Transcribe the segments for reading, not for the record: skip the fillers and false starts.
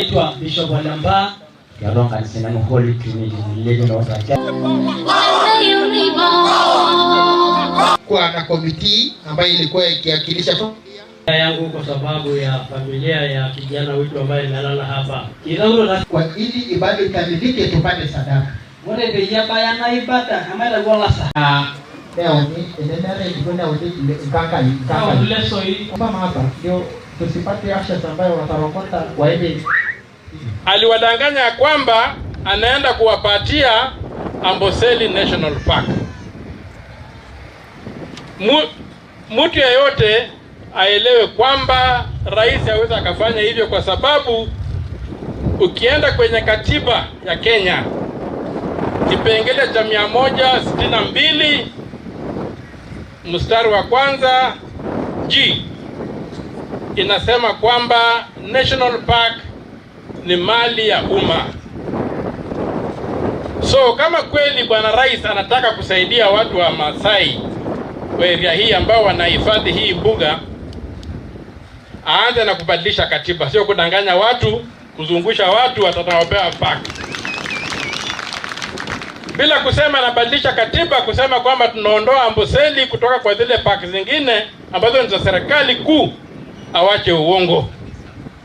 Naitwa Bishop Walamba Tiatua nkanisani ang Holy Trinity Legion of Kuwa na committee ambayo ilikuwa ikiwakilisha yangu kwa sababu ya familia ya kijana wetu ambaye amelala hapa. Kidogo na kwa ili ibada ikamilike tupate sadaka. Ore peyie ebaya ena ibada emaitau olasa. Neoni enemere neoni nkankai nkankai Lesoi kama hapa ndio tusipate ushers ambayo watarokota waende. Aliwadanganya kwamba anaenda kuwapatia Amboseli National Park. Mtu yeyote aelewe kwamba rais hawezi akafanya hivyo, kwa sababu ukienda kwenye katiba ya Kenya, kipengele cha 162 mstari wa kwanza G inasema kwamba National Park ni mali ya umma. So kama kweli bwana rais anataka kusaidia watu wa Masai wa area hii ambao wanahifadhi hii mbuga, aanze na kubadilisha katiba, sio kudanganya watu, kuzungusha watu watatawapea park bila kusema anabadilisha katiba, kusema kwamba tunaondoa Amboseli kutoka kwa zile park zingine ambazo ni za serikali kuu. Awache uongo,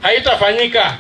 haitafanyika.